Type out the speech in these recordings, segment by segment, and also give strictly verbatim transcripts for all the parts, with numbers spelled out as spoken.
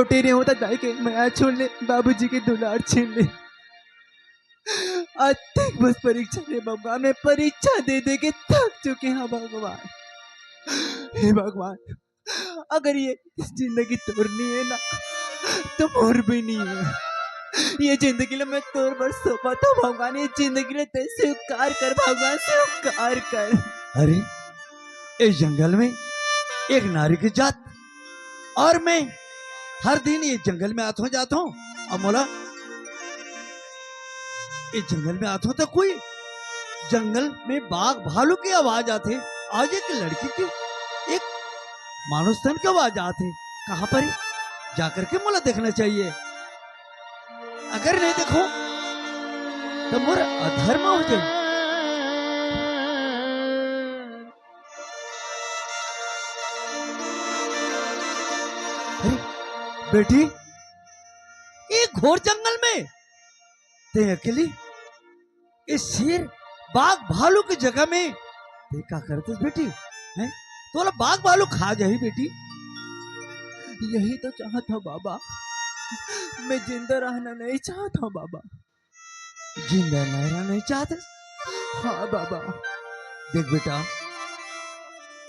तेरे होता दाई के मया छीन ले, बाबूजी के दुलार छीन ले। आज तक बस परीक्षा दे भगवान, मैं परीक्षा दे दे के थक चुके हंव भगवान। हे भगवान, अगर ये जिंदगी तोर नइ हे ना, तो मोर भी नइ हे। ये जिंदगी ला मैं तोर बर सौंपत हंव भगवान, ये जिंदगी ला तैं स्वीकार कर भगवान, स्वीकार कर। अरे, इस जंगल में एक नारी की जात, और मैं हर दिन ये जंगल में आथंव जाथंव, अउ मोला ये जंगल में आथंव त कोई जंगल में बाघ भालू के आवाज आथे। आज एक लड़की के, एक मानुष तन के आवाज आथे। कहां पर हे? जाकर के मोला देखना चाहिए। अगर नइ देखंव त मोर अधर्म हो जाही। अरे बेटी, ये घोर जंगल में तैं अकेली, ये शेर बाघ भालू के जगह में तैं का करत हस बेटी? हैं? तोला बाघ भालू खा जाही बेटी। यही तो चाहत हंव बाबा, मैं जिंदा रहना नइ चाहत हंव बाबा। जिंदा नइ रहना नइ चाहत हस? हां बाबा। देख बेटा,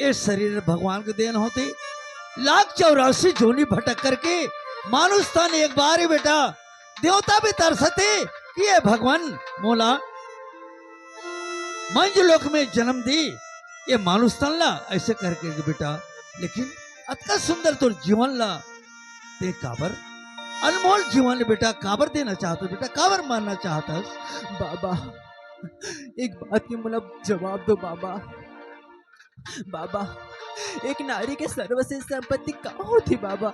ये शरीर भगवान के देन होथे, लाख चौरासी जोनी भटक करके मानुष तन एक बार हे बेटा, देवता भी तरसथे कि ये भगवान मोला मंजलोक में जन्म दे, ये मानुष तन ला अइसे करके बेटा। लेकिन अतका सुंदर तोर जीवन ला तैं काबर, अनमोल जीवन बेटा, काबर देना चाहत हस बेटा, काबर मरना चाहत हस? बाबा, एक बात के मोला जवाब दो बाबा। बाबा, एक नारी के सर्वश्रेष्ठ संपत्ति का होथे बाबा?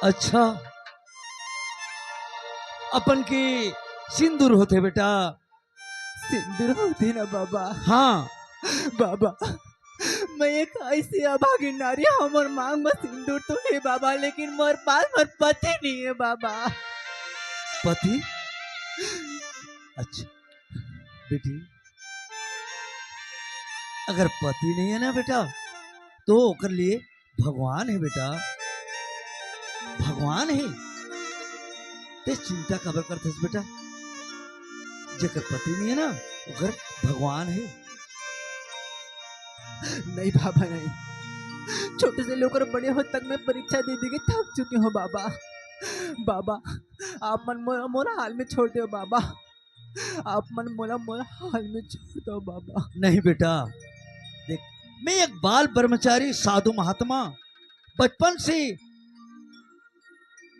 अच्छा, अपन के सिंदूर होथे बेटा। सिंदूर होथे ना बाबा? हां। बाबा, मैं एक अइसे अभागिन नारी हंव, मोर मांग में सिंदूर तो हे बाबा, लेकिन मोर पास मोर पति नइ हे बाबा। पति? अच्छा बेटी, अगर पति नइ हे ना बेटा, तो ओकर लिए भगवान हे बेटा, भगवान हे। तैं चिंता काबर करत हस बेटा? जेकर पति नइ हे ना, ओकर भगवान हे। नहीं बाबा, नहीं। छोटे से लेकर बड़े होने तक मैं परीक्षा दे दे के थक चुके हंव बाबा। बाबा, आप मन मो-, मोला हाल में छोड़ देव बाबा। आप मन मोला, मोला हाल में छोड़ दो बाबा। नहीं बेटा, देख, मैं एक बाल ब्रह्मचारी साधु महात्मा, बचपन से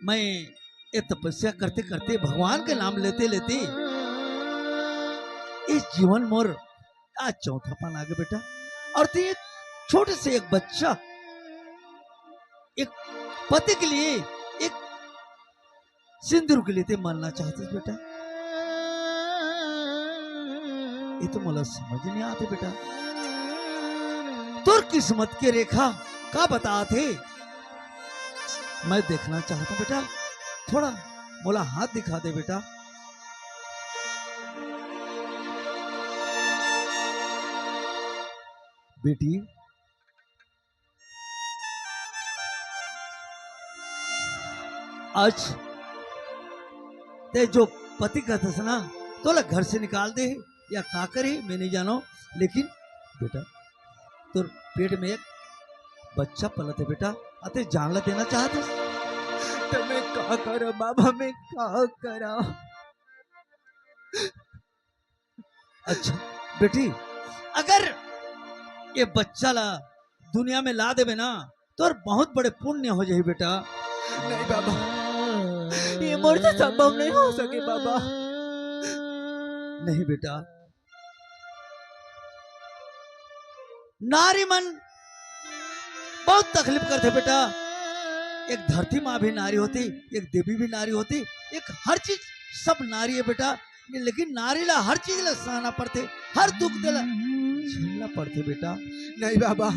मैं ये तपस्या करते करते, भगवान के नाम लेते लेते ये जीवन मोर आज चौथा पान आगे बेटा। और तैं एक छोटे से एक बच्चा, एक पति के लिए, एक सिंदूर के लिए तैं मरना चाहत हस बेटा? ये तो मोला समझ नइ आत हे बेटा। तोर किस्मत के रेखा का बतात हे? मैं देखना चाहत हंव बेटा, थोड़ा मोला हाथ दिखा दे बेटा। बेटी, आज तैं जो पति कहत हस ना, तोला घर से निकाल दे हे या का करे हे, मैं नइ जानंव, लेकिन बेटा, तोर पेट में एक बच्चा पलत हे बेटा, अउ तैं जान ला देना चाहत हस। त मैं का करंव बाबा, मैं का करंव? अच्छा बेटी, अगर ये बच्चा ला दुनिया में ला देबे ना, तोर बहुत बड़े पुण्य हो जाही बेटा। नहीं बाबा, ये मोर से संभव नहीं हो सके बाबा। नहीं बेटा, नारी मन बहुत तकलीफ करथे बेटा। एक धरती माँ भी नारी होथे, एक देवी भी नारी होथे, एक हर चीज, सब नारी हे बेटा। लेकिन नारी ला हर चीज ला सहना पड़थे, हर दुख दे ला झेलना पड़थे बेटा। नहीं बाबा,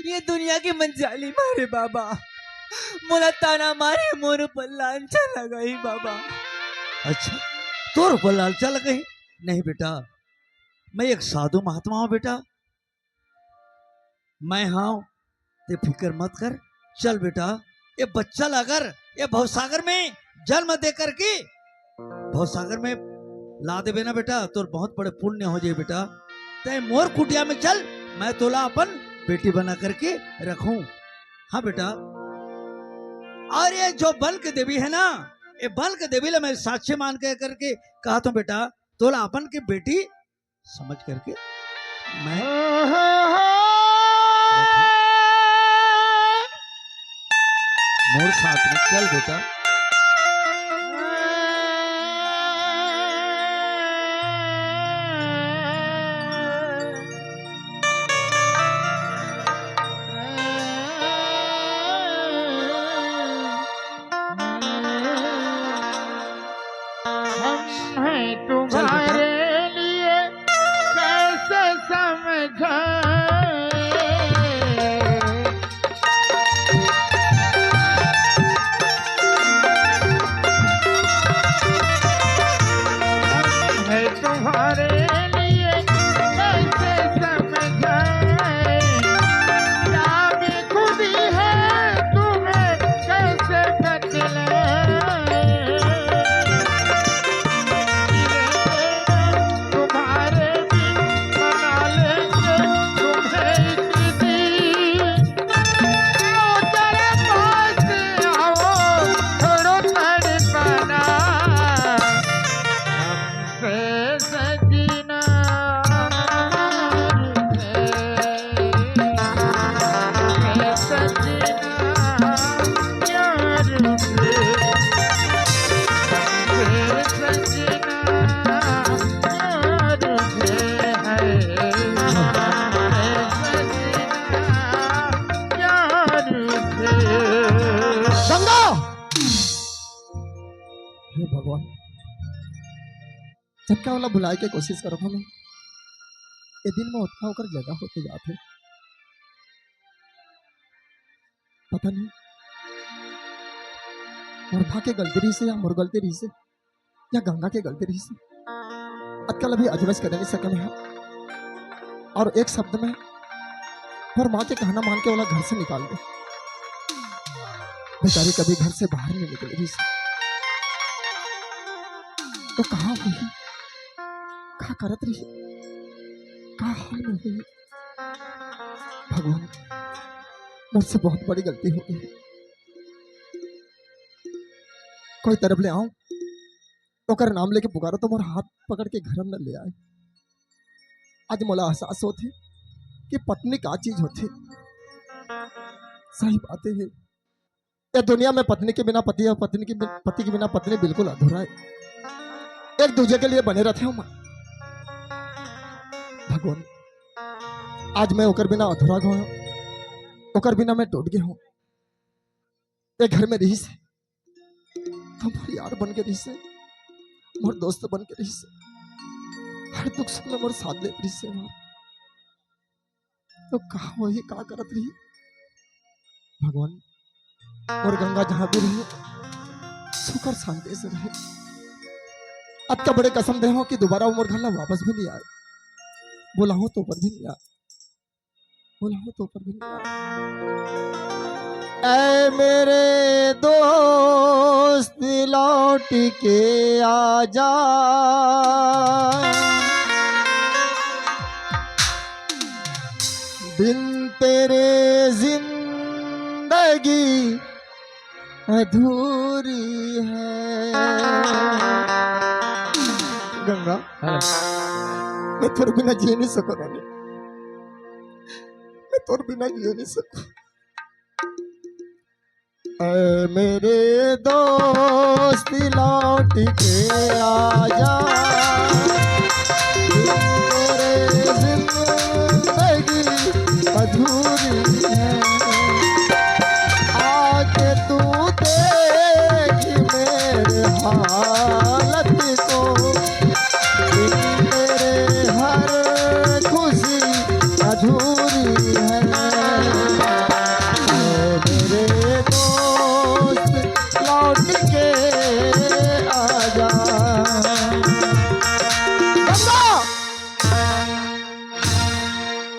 ये दुनिया के मन जालिम हे बाबा, मोला ताना मारही, मोर ऊपर लांछन लगाही बाबा। अच्छा, तोर ऊपर लांछन लगाही? नहीं बेटा, मैं एक साधु महात्मा हंव बेटा, मैं हंव, तैं फिकर मत कर। चल बेटा, ये बच्चा ला अगर ये भवसागर में जन्म दे करके भवसागर में ला देबे ना बेटा, तोर बहुत बड़े पुण्य हो जाए बेटा। तय मोर कुटिया में चल, मैं तोला अपन बेटी बना करके रखूं। हाँ बेटा, और ये जो बन के देवी है ना, ये बन के देवी ला मैं साक्षी मान के करके कहा तो बेटा, तोला अपन के बेटी समझ करके मैं मोर साथ में चल बेटा। हम हैं तुम्हारे लिए कैसे समझाएं? हम हैं तुम्हारे लिए कैसे समझाएं? क्या बेखुदी है तुम्हें कैसे बतलाएं? तुम्हारे बिन मना लेंगे तुम्हें एक दिन। आओ जरा पास आओ, छोड़ो तड़पना। हमसे सजना गंगा। हे भगवान, जतका ओला भुलाए के कोशिश करत हंव मैं, ए दिल में ओतका ओकर जगह होते जात हे। पता नहीं, मोर भाग के गलती रहिसे या मोर गलती रहिसे, या गंगा के गलती रहिसे। अतका ला भी अजमस करे नहीं सकन है। और एक शब्द में, मोर माँ के कहना मान के ओला घर से निकाल दे। बेचारी कभी घर से बाहर नहीं निकली रहिसे। तो कहाँ हुई, का करत रही, का हाल में हुई? भगवान, मोर से बहुत बड़ी गलती हो गई। कोई तरफ ले आऊं, ओकर नाम लेके पुकारो तो मोर हाथ पकड़ के घर अंदर ले आए। आज मोला एहसास होथे कि पत्नी का चीज होथे। सही बात हे, ये दुनिया में पत्नी के बिना पति और पत्नी के बिन-, पति के बिना पत्नी बिल्कुल अधूरा हे। एक दूजे के लिए बने रहते हो माँ। भगवान, आज मैं ओकर बिना अधूरा गयो हूँ, ओकर बिना मैं टूट गयो हूँ। ये घर में रहिसे, तो मोर यार बन के रहिसे, मोर दोस्त बन के रहिसे, हर दुख सुख में मोर साथ देत रहिसे। तो कहाँ वही का करत रही? भगवान, मोर गंगा जहाँ भी रहे, सुख और शांति से रहे। अतका बड़े कसम दे हो कि दोबारा वो मोर घर ला वापस भी नहीं आए, बुलाहूं तो ऊपर भी नहीं आए, बुलाहूं तो ऊपर भी नहीं आए। ऐ मेरे दोस्त, लौट के आजा, बिन तेरे जिंदगी अधूरी है। गंगा, हाँ। मैं तोर बिना जी नहीं सकूं रानी, मैं तोर बिना जी नहीं सकूं। ऐ मेरे दोस्त, लौट के आजा, तेरे जिंदगी अधूरी है। आके तू देख मेरे हालत को, तेरे हर खुशी अधूरी है। मेरे दोस्त, लौट के आजा।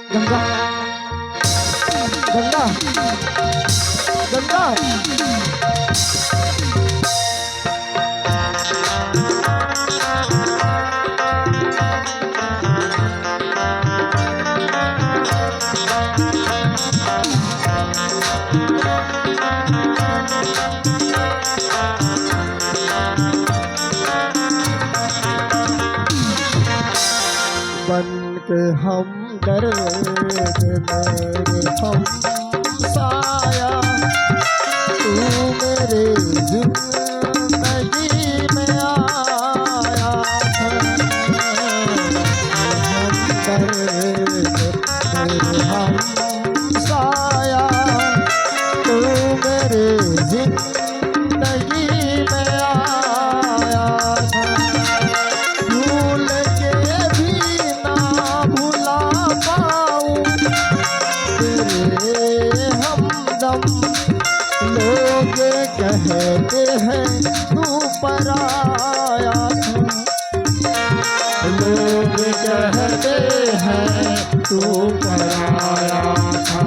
गंगा, गंगा, गंगा, गंगा। बन के हमदर्द मेरे हमसाया, तू मेरे जिंदगी में आया था। हमदर्द मेरे हमसाया, तू मेरे जिंदगी में आया था। भूल के भी ना भुला पाऊं तेरे हमदम। लोग कहते हैं तू पराया था। लोग कहते हैं तू पराया था।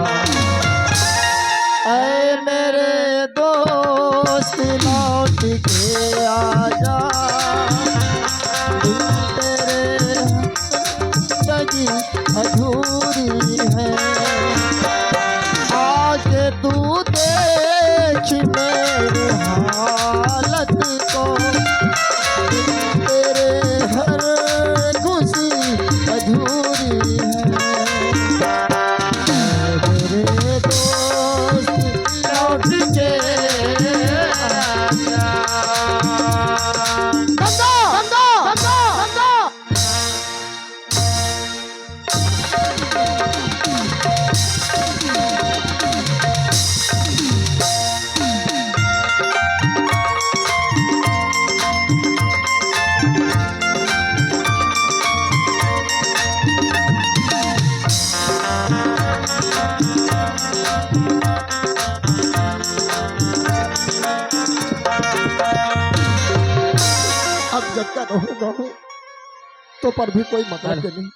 ऐ मेरे दोस्त, लौट के आजा, बिन तेरे जिंदगी अधूरी है। आके तू देख मेरी हालत को, तेरे हर खुशी अधूरी है। मेरे दोस्त, लौट के आजा। बंदो, बंदो, बंदो, बंदो। अब जतका रहूं, रहूं, तो पर भी कोई मतलब के नहीं।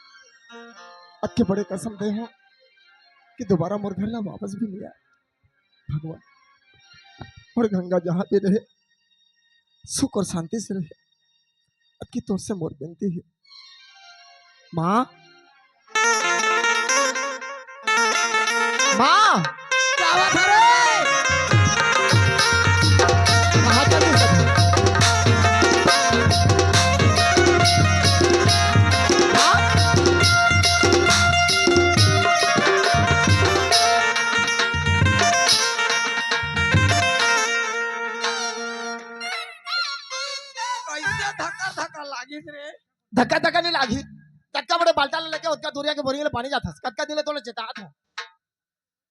अतके बड़े कसम दे हों कि दोबारा मोर घर ला वापस भी नहीं आय। भगवान, मोर गंगा जहाँ भी रहे, सुख और शांति से रहे। अतकी तोर से मोर विनती हे। माँ, माँ, क्या बात है रे? कहाँ चली सब? माँ? कैसे धक्का धक्का लागिस रे? धक्का धक्का नहीं लागी। कतका बड़े बाल्टा ले लेके ओतका दूरिया के बोरिंग ले पानी जाथस। कतका दिन ले तोला चेतात हों।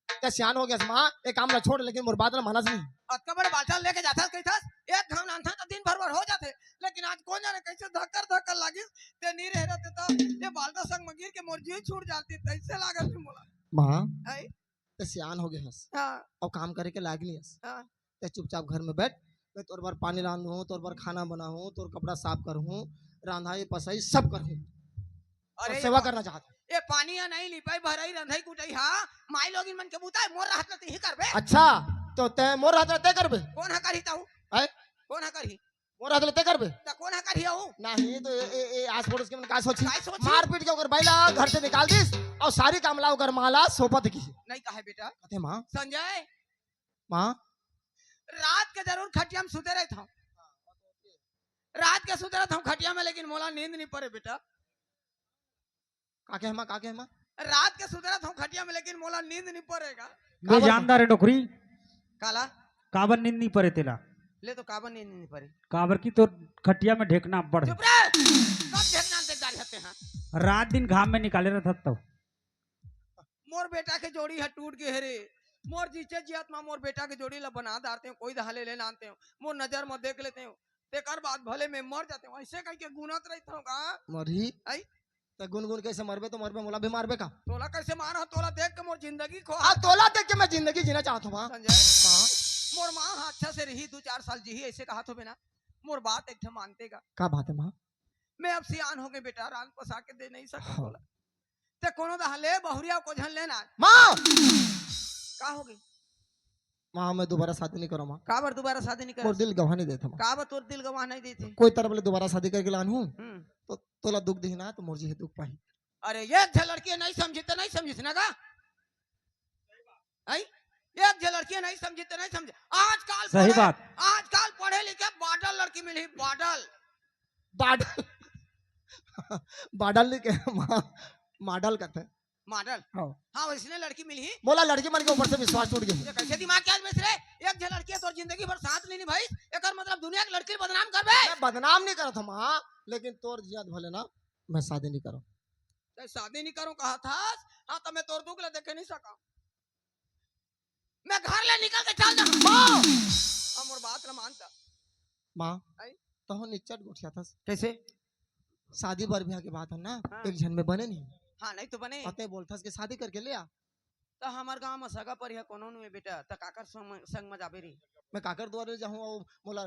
ते सियान हो गेस माँ, ए काम ला छोड़, लेकिन मोर बात ला मानस नहीं। अतका बड़े बाल्टा लेके जाथस कहिथस, एक घाम लानथस त दिन भर बर हो जाथे, लेकिन आज कोन जाने कैसे धक्कर धक्कर लागिस, ते नी रहे रहते त ये बाल्टा संग म गिर के मोर जीव छूट जाती, तैसे लागत हे मोला। माँ, हैं? ते सियान हो गे हस। हाँ। अउ काम करे के लायक नहीं हस। हाँ। ते चुपचाप घर में बैठ, मैं तोर बर पानी लानहूँ, तोर बर खाना बनाहूँ, तोर कपड़ा साफ करहूँ, रांधाई पसाई सब करहूँ। अरे तोर सेवा करना चाहत हूँ। ये पानी या नहीं, लिपाई भराई, रंधाई कुटाई, हाँ, माई लोगिन मन के बूता हे, मोर रहत ले तेही करबे। अच्छा, तो ते मोर रहत ले ते करबे? कोन हा करही तहूँ? हैं? कोन हा करही? मोर रहत ले ते करबे? त कोन हा करही अउ? नहीं तो ए, ए, ए, आस पड़ोस के मन का सोचही? काय सोचही? मारपीट के ओकर बाई ला घर से निकाल दिस अउ सारी काम ला ओकर माँ ला सौंपत की। नहीं कहे बेटा। कथे माँ। संजय। माँ। रात के जरूर खटिया में सुते रहत हूँ। रात के सुते रहत हूँ खटिया में, लेकिन मोला नींद नहीं परे बेटा। का कहे माँ, का कहे माँ? रात के सुते रहत हूँ खटिया में, लेकिन मोला नींद नहीं परेगा। मैं काबर जानदार है नौकरी। काला? काबर नींद नहीं परे तेला? ले तो काबर नींद नहीं परे? काबर की तोर खटिया में ढेकना अब्बड़ हे। चुप रे! कब ढेकना देख डाले हते हैं? रात दिन घाम में निकाले रहत हस तो। मोर बेटा के जोड़ी ह टूट गे हे रे। मोर जीचे जियत म मोर बेटा के जोड़ी ल बना डारते हूँ, कोई दहा ले ले लानते हूँ, मोर नजर म देख लेते हूँ, तेकर बाद भले मैं मर जाते हूँ, ऐसे कहिके गुनत रहित हूँ का? मरही? आई? त गुन गुन कैसे मरबे तो मरबे, मोला भी मारबे का? तोला कैसे मार हो? तोला देख के मोर जिंदगी खो आ, तोला देख के मैं जिंदगी जीना चाहत हूँ, हाँ। संजय, हाँ। मोर माँ ह अच्छा से रही, दू चार साल जीही, ऐसे कहत होबे ना, मोर बात एक ठे मानते का? का बात है माँ? मैं अब सियान हो गए बेटा, रांध पसा के दे नहीं सकत हाँ। तोला। ते कोनो दहा ले बहुरिया को झन लेना। माँ! का हो गई? माँ, मैं दोबारा शादी नहीं करूँ, माँ। काबर दोबारा शादी नहीं कर? मोर दिल गवाह नहीं देथे, माँ। काबर तोर दिल गवाह नहीं देथे? कोई तरफ ले दोबारा शादी करके लानहूँ, हम्म। तो तोला दुख देही ना, तो मोर जी हे दुख पाही। अरे, एक झन लड़की नहीं समझी, तो नहीं समझिस ना का? आई? एक झन लड़की नहीं समझी त नहीं समझी। आजकल सही पढ़े, बात। आजकल पढ़े लिखे बाडल लड़की मिलही, बाडल। बाडल। बाडल नहीं कहे, मा-, माडल कहते। माडल। हाँ। हाँ, वइसने लड़की मिलही। मोला लड़की मन के ऊपर से विश्वास टूट गे। ये कइसे दिमाग के आज में से रे? एक झन लड़की हे तोर जिंदगी भर साथ नहीं निभाइस, एकर मतलब दुनिया के लड़की ल बदनाम करबे? मैं बदनाम नहीं करत हँव माँ, लेकिन तोर जियत भले ना, मैं शादी नहीं करँव। तैं शादी नहीं करँव कहत हस, हाँ, त मैं तोर दुख ला देखे नहीं सकँव। मैं घर ले निकल के चल जाहूँ। माँ! अब मोर बात ल मान त। माँ, आई? तहूँ निच्चट गोठियाथस। कइसे? शादी बर ब्याह के बात हे ना, हाँ। एक झन में बने नहीं। हाँ, नहीं तो बने। अते बोलथस के शादी करके ले आ। त हमर गाँव में सगा परिहा कोनो नुहे बेटा, त काकर संग, संग में जाबे रे? मैं काकर दुवारे जाहूँ, अउ मोला,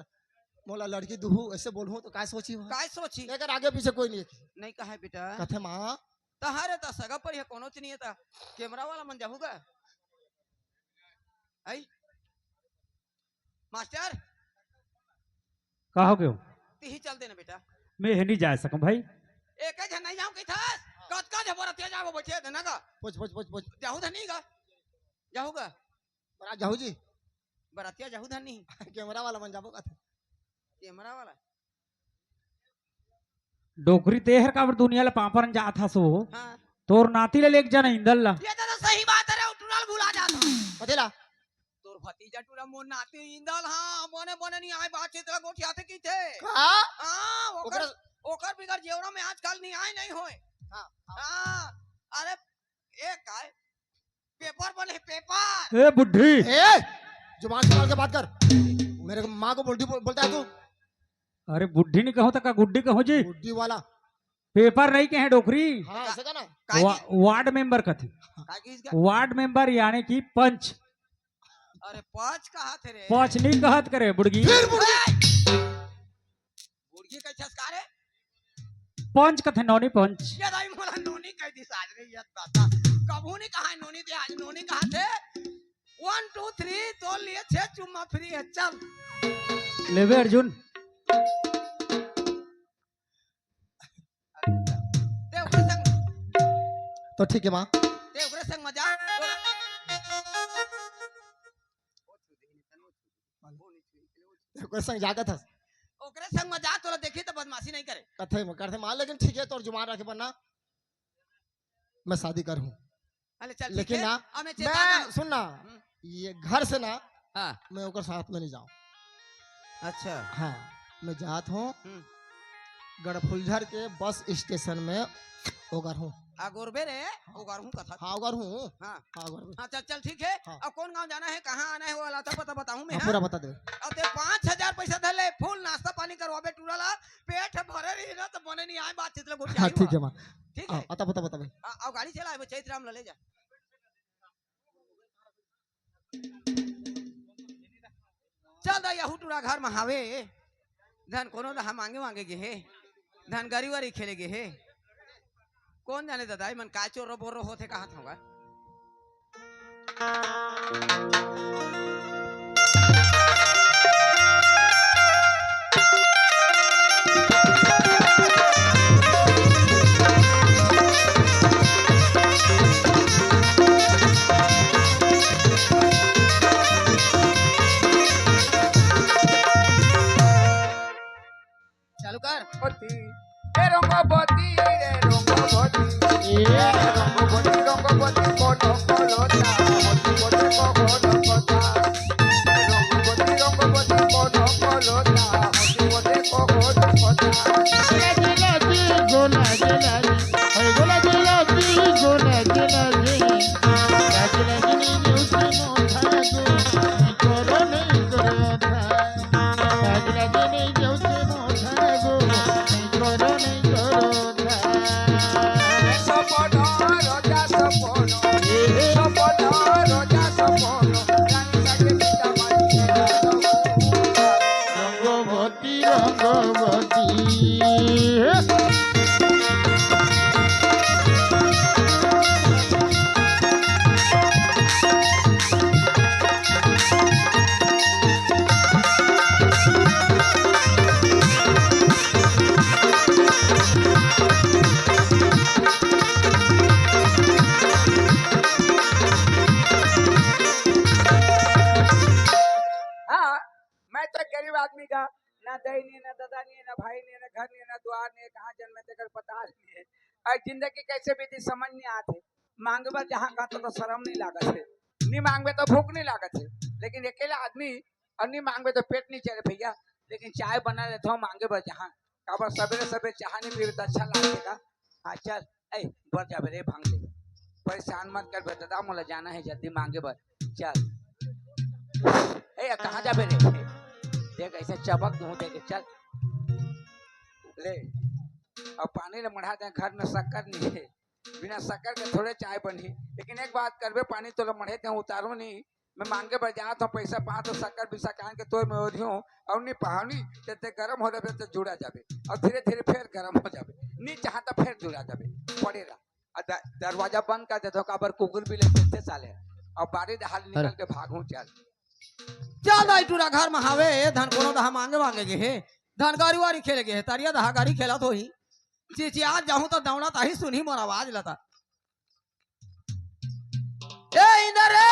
मोला लड़की दुहू, अइसे बोलहूँ त काय सोचही वो? काय सोचही? एकर आगे पीछे कोई नहीं हे। नहीं कहे बेटा। कथे माँ। तहारे त सगा परिहा कोनो च नहीं हे, त कैमरा वाला मन जाहू गा? आई? मास्टर, का हो गयो? तिही चल देना बेटा। मैं हे नहीं जा सकँव भाई। एक झन नहीं जाऊँ कहिथस, कतका झन बरतिया जाबो बचे देना गा। पोछ, पोछ, पोछ, पोछ। जाहू धनी गा। जाहू गा। बरात जाहू जी। बरतिया जाहू धनी। कैमरा वाला मन जाबो कथे। कैमरा वाला। डोकरी तेहर काबर दुनिया ला पापरन जात हस वो? हाँ। तोर नाती ले लेके जाना इंदल ला। ये तो, तो सही बात हे रे, टूरा ल भुला जात हस। कथे ला? तोर भतीजा टूरा मोर नाती इंदल, हाँ, बने बने नहीं आय, बातचीत ला गोठियाथे कहिथे। का? हाँ, ओकर, ओकर ओकर बिगर जेवरा में आजकल नहीं आय नहीं होय। हाँ, हाँ। हाँ, अरे, ए काय? पेपर बने, पेपर। ए बुढ़ी। ए, जुबान संभाल के बात कर। मेरे को माँ को बुढ़ी बोल, बोलता है तू? अरे बुढ़ी नहीं कहूँ त का गुड्डी कहूँ जी? गुड्डी वाला। पेपर नहीं कहे डोकरी। हाँ, ऐसे का ना? काय वा-, की? वार्ड मेंबर कथे। काय की इसका? वार्ड मेंबर यानी कि पंच। अरे पंच कहथे रे। पंच नहीं कहत करे बुड़गी। फिर बुड़गी। ए! बुड़गी कइसे का रे? पंच कथे, नोनी पंच। ये दाई मोला नोनी कहि दिस आज रे, ये दादा। कभू नहीं कहा हे नोनी, ते आज नोनी कहथे। One, two, three, तोर लिए छह चुम्मा free हे, चल। लेबे अर्जुन। ते ओकरे संग तो ठीक हे माँ। ते ओकरे संग मजाक। ओकरे संग जाके था। ओकरे संग मजाक तोला देखी त बदमाशी नहीं करे। कथे म-, करथे माँ, लेकिन ठीक हे, तोर जुबान रखे बर ना, मैं शादी करहूँ। अरे चल, ठीक लेकिन हे, ना, अब मैं मैं, चेता सुन ना, हम्म। ये घर से ना, हाँ। मैं ओकर साथ में नहीं जाऊँ। अच्छा। हाँ, मैं जात हूँ हम्म। गड़फुलझर के बस स्टेशन में ओगरहूँ। अगोरबे रे, ओगरहूँ कथा। हाँ, ओगरहूँ। हाँ। हाँ, ओगरबे। हाँ, चल, चल, ठीक हे। हाँ। अब कौन गाँव जाना हे, कहाँ आना हे, वो वाला तो पता बताहूँ मैं, हाँ, हाँ? पूरा बता दे। अब ते पाँच हजार पैसा धर ले, full नाश्ता पानी करवाबे टूरा ला, पेट भरे रही ना तो बने नहीं आय, बातचीत ले गोठियाही हाँ, ठीक हे माँ। ठीक हाँ, हे? अता पता बताबे। हाँ, अब गाड़ी चला, अब चैत राम ला ले जा। चल दा, यहू टूरा घर में हावे, धन कोनो दा मांगे वांगे गे हे, धन गरी वरी खेले गे हे। कौन जाने दादा, मन काय चोरो बोरो होथे, कहाँ था होगा? चालू कर। ए रंगवती, रे रंगवती, ए रंगवती, रंगवती, कोनो कलता, होती होती को कोनो कथा। ए रंगवती, रंगवती, कोनो कलता, होती होती को कोनो कथा। लागी लागी, गो लागी लागी, हे गो लागी लागी, गो लागी लागी। लागी लागी नी देउसी मोथा गो, नी करो नी करो था। मैं तो गरीब आदमी का, ना दई नहीं, ना ददा नहीं, ना भाई नहीं, ना घर नहीं, ना दुआर नहीं, कहाँ जन्मे तेकर पता नहीं है। अउ जिंदगी कैसे बीती समझ नहीं आत हे। मांगे बर जहाँ तो शर्म नहीं लागत हे, नहीं मांगबे तो भूख नहीं लागत हे, लेकिन अकेला आदमी अउ नहीं मांगबे तो पेट नहीं चले भैया। लेकिन चाय बना लेथों, मांगे बर जहाँ, काबर सबेरे सबेरे चाहा नहीं पीबे तो अच्छा लागथे का? हाँ चल, ए, बर जाबे रे भांग ले, परेशान मत कर बेटा, मोला जाना हे जल्दी मांगे बर, चल। ए, कहाँ जाबे रे? देख ऐसे चपक दूँ, देख चल। ले, अब पानी ले मढ़ा दे, घर में शक्कर नहीं हे, बिना शक्कर के थोड़े चाय बनही। लेकिन एक बात करबे, पानी तोला मढ़े दे उतारो नहीं, मैं मांगे बर जात हूँ, पैसा पात हूँ, शक्कर बिसा कान के तोर में ओढ़ी हूँ, अउ नहीं पहानी ते, ते गरम हो जाबे, ते जुड़ा जाबे, अउ धीरे धीरे फिर गरम हो जाबे, नहीं चाहा तो फिर जुड़ा जाबे, पड़े रहा। अ द-, दरवाजा बंद कर देथों, काबर कुकुर बिल्ली देखथे साले, अउ बारी डहार निकल के भागहूँ चल। चल दाई टूरा घर में हावे, ए धन कोनो दहा मांगे मांगे गे हे, धन गारी वारी खेले गे हे, तरिया दहा गारी खेलत होही, चिचियात जाहूँ तो दौड़त आही, सुनही मोर आवाज लता। ए इंदर रे!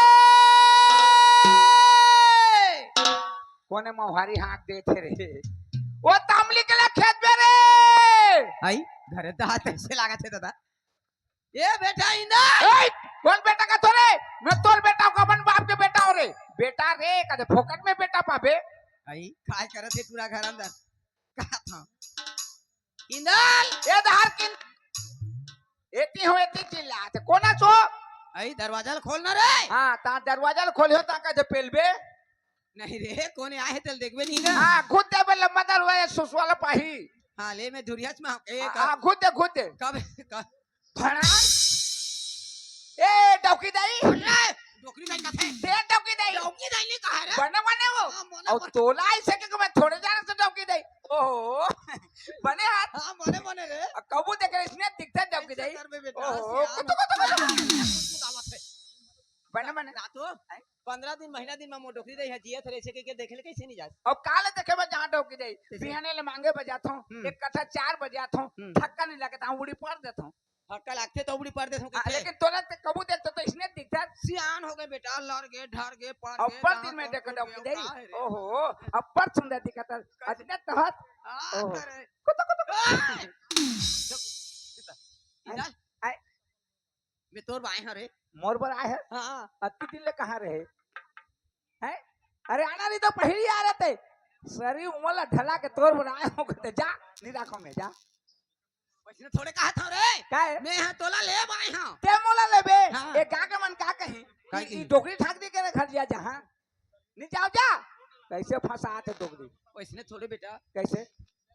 कोने मोहारी हाँक देथे रे? ओ तामली के ला खेत बे रे। आई, घरे दहा तैसे लागत हे दादा। ए बेटा इंदर! ए, कौन बेटा का तोरे? मैं तोर बेटा हूँ, अपन बाप के बेटा हो रे। बेटा रे, कदे फोकट में बेटा पाबे। आई, काय करत हे पूरा घर अंदर? कहा था? इंदर! ए दहार किन, एती हो, एती चिल्लात हे। कोन आस ओ? आई, दरवाजा ल खोल ना रे। हाँ, ता दरवाजा ल खोलियो, ता का जे पेलबे। नहीं रे, कोने आए हे, तेल देखबे नहीं ना। हाँ, खुद देबे लंबा दरवाजा, सुसवाला पाही। हाँ, ले, मैं धुरियाच में, ए, हाँ, हाँ, खुद दे, खुद दे। कब, कब? भड़ा। ए, डौकी दाई। अरे, डोकरी दाई कथे। दे डौकी दाई। डौकी दाई नहीं कहा रे। बने, बने वो। हाँ, बने, अउ बने। तोला ऐसे के मैं थोड़े जाने से डौकी दाई। ओहो, बने हाथ। हाँ, बने, बने रे। अब कबू देख रहे, इसने दिखता है डौकी ऐसे दाई। कर बे बेटा, ओहो, सियान कुतु, कुतु, कुतु। कुतु आवत है। बने, बने। ना तो, हैं? पंद्रह दिन, महीना दिन में मोर डोकरी दाई है, जियत रहे, ऐसे के, के देखे ले कैसे नहीं जात? अब काले देखे बा जहाँ डौकी दाई। कैसे? बिहाने ले मांगे बजात हूँ, हम्म। एक कट्ठा चार बजात हूँ, हम्म। थक्का नहीं लगता, उड़ी पड़ देता हूँ। हक्का लागथे तो उबड़ी परदेस में हाँ, कथे। लेकिन तोला ते कबू देखते तो इसने दिखता। सियान हो गए बेटा, लड़ गए, ढर गए, पर गए, अब्बड़ दिन में देखो डौकी दाई। ओहो, अब्बड़ सुंदर दिखत हे। अजने तहत। हाँ, ओहो। अरे। कुतु, कुतु, कुतु। ए! इधर। आए। मैं तोर बाएं हरे। मोर बर आए हे? हाँ। अति दिन ले कहाँ रहे? हैं? अरे आना नहीं तो पहिली आ रहते। सरी उमर ला ढला के तोर बर आए हो कहते, जा, नहीं रखो मैं, जा। वैसने थोड़े कहा था रे। का है? मैं हाँ तोला ले आए हाँ। ते मोला लेबे? हाँ। ए गाँव के मन का कही? का ई, कही? ई डोकरी ठाक दे के घर लिया जहाँ। नहीं जाओ जा। कैसे फंसा थे डोकरी? वैसने थोड़े बेटा। कैसे?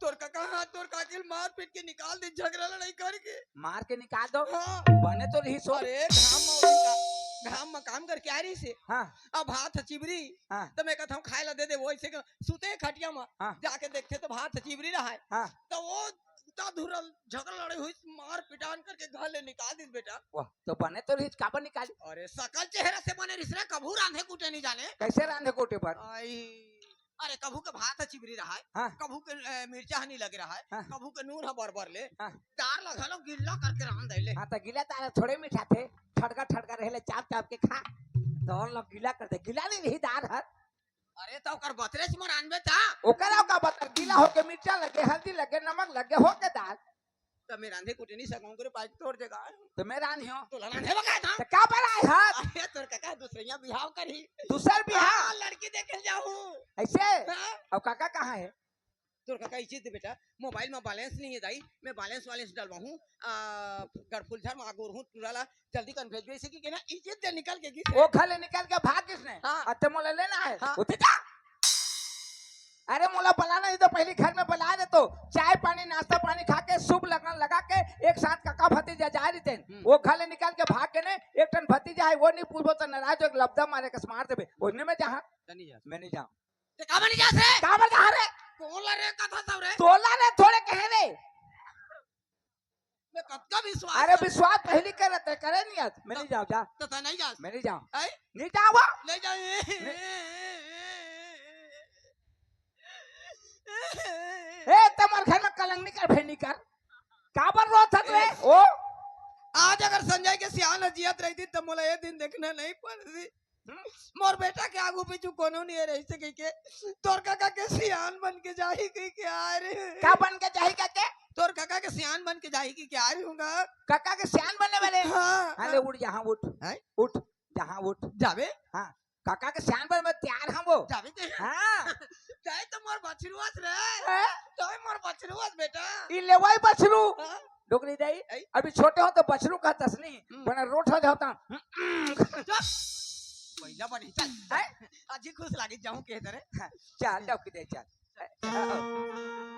तोर काका हाँ, तोर काकी ल मार पीट के निकाल दे, झगड़ा लड़ाई करके। मार के निकाल दो। हाँ। बने तो रही सो। अरे घाम में का-, घाम में काम करके आ रही से। हाँ। अब भात ह चिबरी। हाँ। तो मैं कहता हूँ खाए ला दे दे, वो ऐसे का सुते खटिया में। हाँ। जाके देखते तो भात ह चिबरी रहा है। हाँ। तो वो उता धुरल झगड़ा लड़ाई हुई, मार पिटान करके घर ले निकाल दिस बेटा। वाह, तो बने तो रही, काबर निकाली? अरे सकल चेहरा से बने रिस रे, कभू रांधे कूटे नहीं जाने। कैसे रांधे कूटे पर? आई, अरे कभू के भात ह चिबरी रहा है, हाँ। कभू के, ए, मिर्चा ह नहीं लगे रहा है, हाँ। कभू के नून ह बरबर ले, हाँ। दार ला घलो गिल्ला करके रांध दे ले। हाँ, तो गिला दार थोड़े मीठा थे, ठड़का ठड़का रहे ले, चाप चाप के खा। तो और लोग गिला कर दे, गिला नहीं रही दार हर। अरे तो ओकर बतरेच म रांधबे ता। ओकर अउ का बतर, गीला होके मिर्चा लगे, हल्दी लगे, नमक लगे, होके दार। त मैं रांधे कुटे नहीं सकूं, करे पास तोर जगह। त मैं रांधियो। तोला रांधे बका था। त का बर आए हस? अरे तोर काका दूसरइया बिहाव करही। दूसर बिहाव? हाँ, लड़की देखे जाहूं। ऐसे? हाँ। अब काका कहाँ है? तोर काका इज्जत दे बेटा, मोबाइल में बैलेंस नहीं है दाई, मैं बैलेंस वालेंस डलवाहूं, आ, गड़फुलझर में आगोर हूं, टूरा ला जल्दी कन भेजबे, इसे कि कहना, इज्जत दे निकल के गिस। वो घर ले निकल के भाग गिस ने। हाँ। अते मोला लेना है। हाँ। उठी जा। अरे मोला बुलाना नहीं तो पहली घर में बुला दे तो चाय पानी नाश्ता पानी खा के शुभ लगन लगा के एक साथ काका भतीजा जा रही थे। हम्म। वो घर ले निकल के भाग के ने एक टन भतीजा है वो नहीं पूछबो तो नाराज हो लबदा मारे कस मार देबे। ओने में जहाँ त नहीं जा। मैं नहीं जाऊँ। ते काबर नहीं जास रे? काबर जा रे? कौन ला रे कथा सब रे? तोला ने थोड़े कहे रे। मैं कतका विश्वास अरे कर- विश्वास पहली कर रहे थे, करे नहीं आज। मैं नहीं जाऊँ, जा। तो तै नहीं जास। मैं नहीं जाऊँ। हैं? नहीं जाऊँ। नहीं जाऊँ। ए, तमर घर में कलंग नहीं कर, फेर नहीं कर। काबर रोत हत रे? ए, ओ? आज अगर संजय के सियान जियत रही थी, तो मोला ये दिन देखना नहीं पड़ती। मोर बेटा के आगू पीछू कोनो नहीं रही से कहिके, तोर कका के सियान बन के जाही कहिके आ रे। का बन के जाही कहिके? तोर कका के सियान बन के जाही कहिके आ रही हूँ गा। कका के सियान बनने वाले? हाँ। अरे उठ, यहाँ उठ। हैं? उठ, यहाँ उठ। जाबे? हाँ, कका के सियान बन में तैयार हम वो। जाबे ते? हाँ। तय तो मोर बछरुआस रे। हैं? तय मोर बछरुआस बेटा। ई लेवाई बछरू। हाँ। डोकरी दाई, ऐ? अभी छोटे हो तो बछरू कहतस नहीं, हम्म। बना रोट हो जाता। चुप। पहिला बनी, चल। हैं? अजी खुश लागी जाऊं के तरे। हाँ, चल, डोकरी दाई, चल।